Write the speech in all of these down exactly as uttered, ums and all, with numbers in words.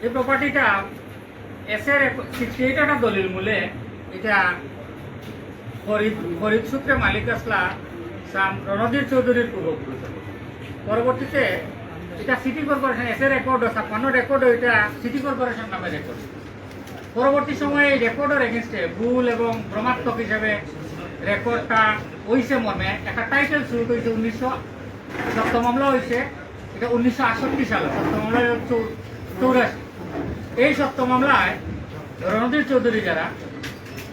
এই প্রপার্টিটা SA sixty eight একটা দলিল মূলে, এটা খরিদ খরিদ সূত্রে মালিক আসলা সাম রণধীর চৌধুরীর পূর্বপুরুষ। পরবর্তীতে এটা সিটি কর্পোরেশন, এসএ রেকর্ডও, ছাপ্পান্ন রেকর্ডও এটা সিটি কর্পোরেশন নামে রেকর্ড। পরবর্তী সময়ে এই রেকর্ডের এগেনস্টে ভুল এবং ভ্রমাত্মক হিসাবে রেকর্ডটা হইছে মর্মে একটা টাইটেল শুরু হয়েছে উনিশশো, সত্য মামলা হয়েছে, এটা উনিশশো আটষট্টি সালে, সত্য মামলা হচ্ছে চৌ- চৌরাশি। এই সত্য মামলায় রণধীর চৌধুরী যারা,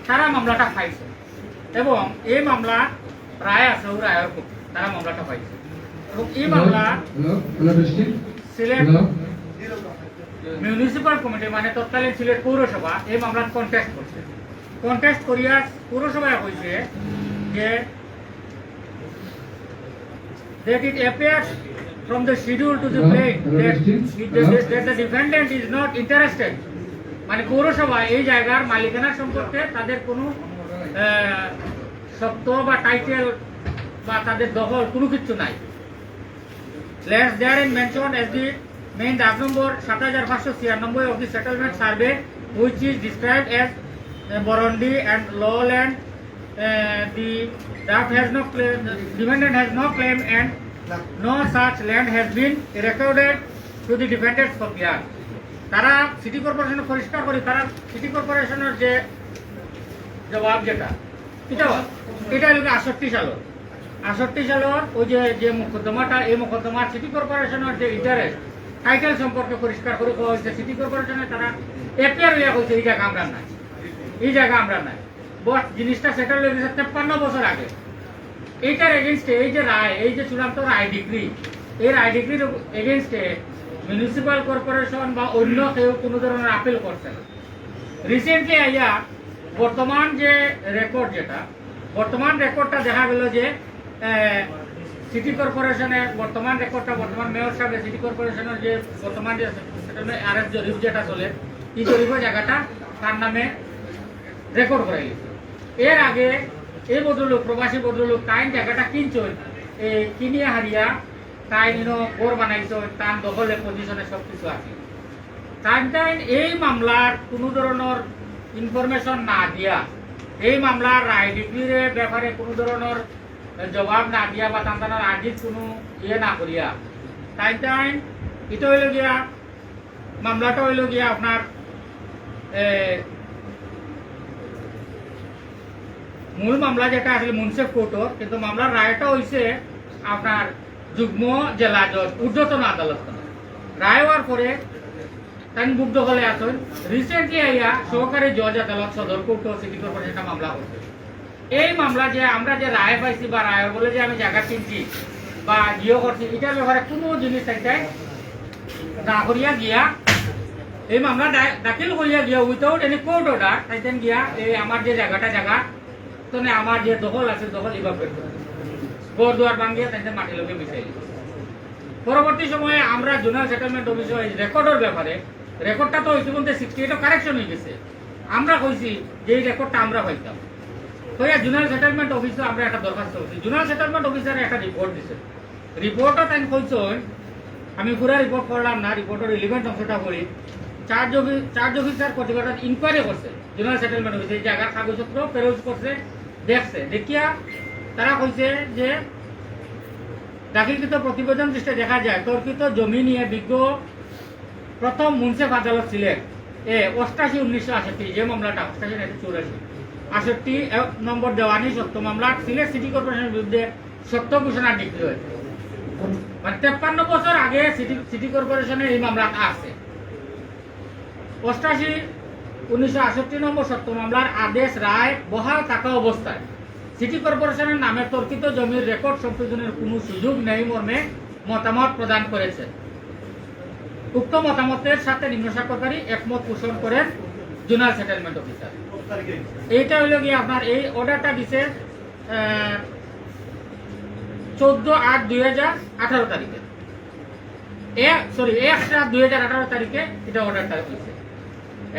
তারা মামলাটা পাইছে এবং এই মামলা রায় আছে, ও রায়ের কপি, তারা মামলাটা পাইছে। এবং এই মামলা হ্যালো, হ্যালো, বৃষ্টি। সিলেট হ্যালো। মিউনিসিপ্যাল কমিটি, মানে তৎকালীন সিলেট পৌরসভা, এই মামলাত কন্টেস্ট করছে। কন্টেস্ট করিয়া পৌরসভায় কইছে যে that it appears from the schedule to the plaint that, that the defendant is not interested, মানে পৌরসভা এই জায়গার মালিকানা সম্পর্কে তাদের কোনো আহ, সত্ত্ব বা টাইটেল বা তাদের দখল কোনো কিছু নাই। Lands therein mentioned as the main দাগ নম্বর সাত হাজার পাঁচশো ছিয়ানব্বই of the settlement survey, which is described as, uh, Borondy and Lowland. Uh, the draft has no claim, defendant has no claim and no such land has been recorded to the defendant's copyard. তারা সিটি কর্পোরেশনে পরিষ্কার করি, তারা সিটি কর্পোরেশনের যে জবাব যেটা, এটা এটা হলো আটষট্টি সাল। আটষট্টি সালের ওই যে যে মোকদ্দমাটা, এই মোকদ্দমার সিটি কর্পোরেশনের যে ইন্টারেস্ট টাইটেল সম্পর্কে পরিষ্কার করে কওয়া হয়েছে, সিটি কর্পোরেশনে তারা এপিআর হইয়া কইছে এই জায়গা আমরা নাই, এই জায়গা আমরা নাই। বস, জিনিসটা সেটেল হয়ে গেছে তেপ্পান্ন বছর আগে। এইটার এগেনস্টে এই যে রায়, এই যে চূড়ান্ত রায় ডিগ্রি, এই রায় ডিগ্রির এগেনস্টে মিউনিসিপ্যাল কর্পোরেশন বা অন্য কেউ কোনো ধরনের আপিল করছে না। রিসেন্টলি আইয়া বর্তমান যে রেকর্ড, যেটা বর্তমান রেকর্ডটা দেখা গেল যে সিটি কর্পোরেশনে বর্তমান রেকর্ডটা, বর্তমান মেয়র সাহেব সিটি কর্পোরেশনের যে বর্তমান যে আরএস জরিপ যেটা চলে, এই জরিপের জায়গাটা তার নামে রেকর্ড করা গেছে। এর আগে এই ভদ্রলোক, প্রবাসী ভদ্রলোক, তাইন জায়গাটা কিনছইন, এই কিনিয়া হারিয়া তাইন ইনো ঘর বানাইছইন, তান দখলে পজিশনে সব কিছু আছে। তাইন তাইন এই মামলার কোনো ধরনের ইনফরমেশন না দিয়া, এই মামলার রায় ডিগ্রির ব্যাপারে কোনো ধরনের জবাব না দিয়া বা তান তানোর আর্জির কোনো ইয়ে না করিয়া, তাইন তাইন এটা হইল গিয়া, মামলাটা হইল গিয়া আপনার, এ, মূল মামলা যেটা আসলে মুন্সেফ কোর্টর, কিন্তু মামলার রায়টা হইছে আপনার যুগ্ম জেলা জজ, ঊর্ধ্বতন আদালত। রায় হওয়ার পরে তাইন ভোগ দখলে আছইন। রিসেন্টলি আইয়া সহকারী জজ আদালত সদর কোর্ট সিটি কর্পোরেশন একটা মামলা করছে। এই মামলা যে আমরা যে রায় পাইছি বা রায় বলে যে আমি জায়গা কিনছি বা জিও করছি, এটার ব্যাপারে কোনো জিনিস তাইন তাইন না করিয়া গিয়া, এই মামলা দা-, দাখিল করিয়া গিয়া without any court order তাইন তাইন গিয়া এই আমার যে জায়গাটা, জায়গা তো না, আমার যে দখল আছে, দখল ইভাকুয়েট করে, ঘর দুয়ার ভাঙিয়া তাইন তাইন মাটির লগে মিশাই দিছে। পরবর্তী সময়ে আমরা জোনাল সেটেলমেন্ট অফিসে এই রেকর্ডের ব্যাপারে, রেকর্ডটা তো ইতিমধ্যে সিক্সটি এইটও কারেকশন হয়ে গেছে, আমরা কইছি যে এই রেকর্ডটা আমরা পাইতাম। তো এই জোনাল সেটেলমেন্ট অফিসে আমরা একটা দরখাস্ত করছি, জোনাল সেটেলমেন্ট অফিসারে একটা রিপোর্ট দিছে। রিপোর্টও তাইন কইছইন, আমি পুরা রিপোর্ট পড়লাম না, রিপোর্টের রিলিভেন্ট অংশটা পড়ি। চার্জ অফি-, চার্জ অফিসার কতিপয়টা ইনকোয়ারি করছে, জোনাল সেটেলমেন্ট অফিসে এই জায়গার কাগজপত্র পেরোজ করছে, দেখছে, দেখিয়া তারা কইছে যে দাখিলকৃত প্রতিবেদন দৃষ্টিতে দেখা যায় তর্কিত জমি নিয়ে বিজ্ঞ প্রথম মুন্সেফ আদালত সিলেট এ অষ্টাশি উনিশশো আটষট্টি, যে মামলাটা অষ্টাশি নাকি চুরাশি, আটষট্টি নম্বর দেওয়ানি সত্ত্ব মামলা সিলেট সিটি কর্পোরেশনের বিরুদ্ধে সত্ত্ব ঘোষণা ডিগ্রি হয়েছে। মানে তেপ্পান্ন বছর আগে সিটি সিটি কর্পোরেশনের এই মামলাটা আছে। অষ্টাশি উনিশশো আটষট্টি নম্বর সত্ত্ব মামলার আদেশ রায় বহাল থাকা অবস্থায় সিটি কর্পোরেশনের নামে তর্কিত জমির রেকর্ড সংশোধনের কোনো সুযোগ নেই মর্মে মতামত প্রদান করেছে। উক্ত মতামতের সাথে নিম্ন স্বাক্ষরকারী একমত পোষণ করেন জোনাল সেটেলমেন্ট অফিসার। এইটা হইল গিয়ে আপনার এই অর্ডারটা দিছে, আহ, চোদ্দ আট দুই হাজার আঠারো তারিখে, এক, সরি, এক সাত দুই হাজার আঠারো তারিখে এটা অর্ডারটা হয়েছে।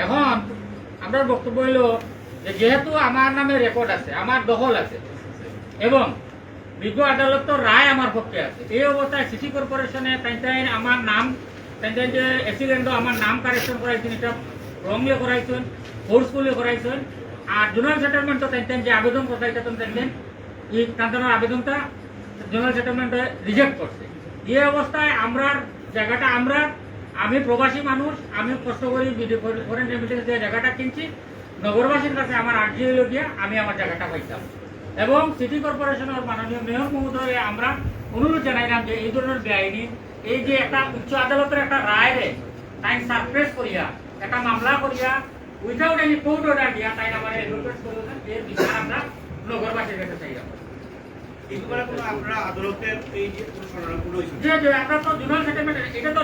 এখন আমরার বক্তব্য হইল যে যেহেতু আমার নামে রেকর্ড আছে, আমার দখল আছে এবং বিজ্ঞ আদালতর রায় আমার পক্ষে আছে, এই অবস্থায় সিটি কর্পোরেশনে তাইন তাইন আমার নাম তাইন তাইন যে অ্যাক্সিডেন্টও আমার নাম কারেকশন করাইছইন, ইটা রংলি করাইছইন, ফোর্সফুলি করাইছইন। আর জোনাল সেটেলমেন্টও তাইন তাইন যে আবেদন করতা, ইটা তো তাইন তাইন ই তান তানর আবেদনটা জোনাল সেটেলমেন্টে রিজেক্ট করছে। এই অবস্থায় আমরার জাগাটা, আমরা, আমি প্রবাসী মানুষ, আমি কষ্ট করি ফরেন রেমিটেন্স দিয়া জাগাটা কিনছি, নগরবাসীর কাছে আমার আর্জি অইলো গিয়া আমি আমার জাগাটা পাইতাম। এবং সিটি কর্পোরেশনর মাননীয় মেয়র মহোদয়রে আমরা অনুরোধ জানাইলাম যে এই ধরনের বেআইনি, এই যে একটা উচ্চ আদালতর একটা রায়রে তাইন সাপ্রেস করিয়া, একটা মামলা করিয়া, উইদাউট এনি কোর্ট অর্ডার দিয়া তাইন আমারে এভাকুয়েট করিয়া দেন, এর বিচার আমরা নগরবাসীর কাছে চাইলাম। কিন্তু মানে কোনো আপনারা আদালতের এই যে কোনো শরণাপন্ন হয়েছে? যে, যে, আমরা তো জোনাল সেটেলমেন্ট, এটা তো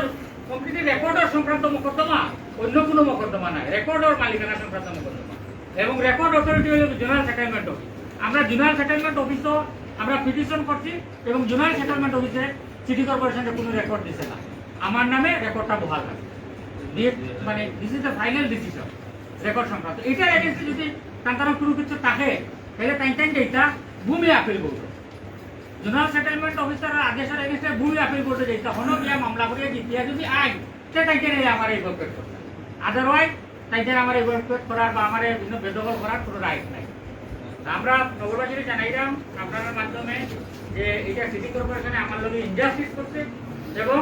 কমপ্লিটলি রেকর্ডর সংক্রান্ত মোকদ্দমা, অন্য কোনো মোকদ্দমা নাই, রেকর্ডর মালিকানা সংক্রান্ত মোকদ্দমা। এবং রেকর্ড অথরিটি হলো জোনাল সেটেলমেন্ট অফিস। আমরা জোনাল সেটেলমেন্ট অফিসও আমরা পিটিশন করছি এবং জোনাল সেটেলমেন্ট অফিসে সিটি কর্পোরেশনরে কোনো রেকর্ড দিছে না, আমার নামে রেকর্ডটা বহাল রাখছে। দিয়ে, মানে, this is the final decision record সংক্রান্ত। এটার এগেইনস্টে যদি তান তানর কোনো কিছু থাকে, তাহলে তাইন তাইন যাইতা ভূমি আপিল বোর্ডো। জোনাল সেটেলমেন্ট অফিসারর আদেশর এগেইনস্টে ভূমি আপিল বোর্ডো যাইতা, হনো গিয়া মামলা করিয়া জিতিয়া যদি আইন, তে তাইন তাইন আমারে এভাকুয়েট করতা। আদারওয়াইজ তাইন তাইন আমারে এভাকুয়েট করার বা আমারে বিভিন্ন বেদখল করার কোনো রাইট নাই। আমরা নগরবাসীরে জানাইলাম আপনারার মাধ্যমে যে এটা সিটি কর্পোরেশনে আমার লগে ইনজাস্টিস করছে এবং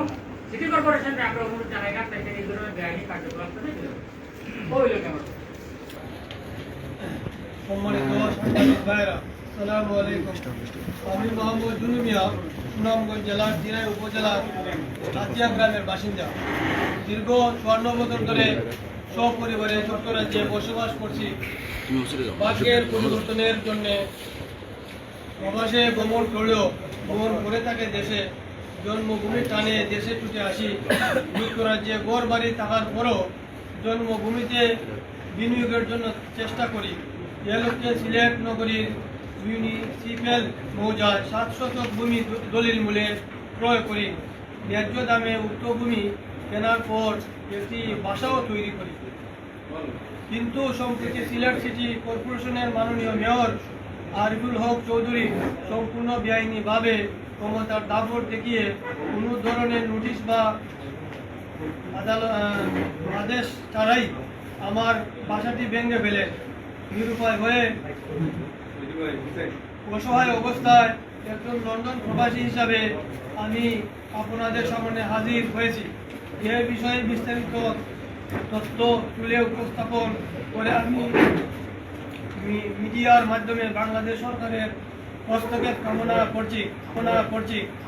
সিটি কর্পোরেশনরে আমরা অনুরোধ জানাইলাম তাইন তাইন এই ধরনের বেআইনি কার্যকলাপ থেকে বিরত। ওই লোক আমার সম্মানিত সাংবাদিক ভাইরা, আসসালামু আলাইকুম। আমি মোহাম্মদ জুনু মিয়া, সুনামগঞ্জ জেলার দিরাই উপজেলার আতিয়া গ্রামের বাসিন্দা। দীর্ঘ চুয়ান্ন বছর ধরে সপরিবারে যুক্তরাজ্যে বসবাস করছি। ভাগ্যের পরিবর্তনের জন্য প্রবাসে গমন করলেও গমন করে থাকে দেশে। জন্মভূমির টানে দেশে ছুটে আসি। যুক্তরাজ্যে ঘর বাড়ি থাকার পরও জন্মভূমিতে বিনিয়োগের জন্য চেষ্টা করি। এ লক্ষ্যে সিলেট নগরীর মিউনিসিপ্যাল মৌজায় সাত শতক ভূমি দ-, দলিল মূলে ক্রয় করি। ন্যায্য দামে উক্ত ভূমি কেনার পর একটি বাসাও তৈরি করি। কিন্তু সম্প্রতি সিলেট সিটি কর্পোরেশনের মাননীয় মেয়র আরিফুল হক চৌধুরী সম্পূর্ণ বেআইনিভাবে ক্ষমতার দাপট দেখিয়ে কোনো ধরনের নোটিশ বা আদালত, আহ, আদেশ ছাড়াই আমার বাসাটি ভেঙে ফেলে নিরুপায় হয়ে অসহায় অবস্থায় একজন লন্ডন প্রবাসী হিসাবে আমি আপনাদের সামনে হাজির হয়েছি। এ বিষয়ে বিস্তারিত তথ্য তুলে উপস্থাপন করে আমি মি-, মিডিয়ার মাধ্যমে বাংলাদেশ সরকারের হস্তক্ষেপ কামনা করছি, কামনা করছি।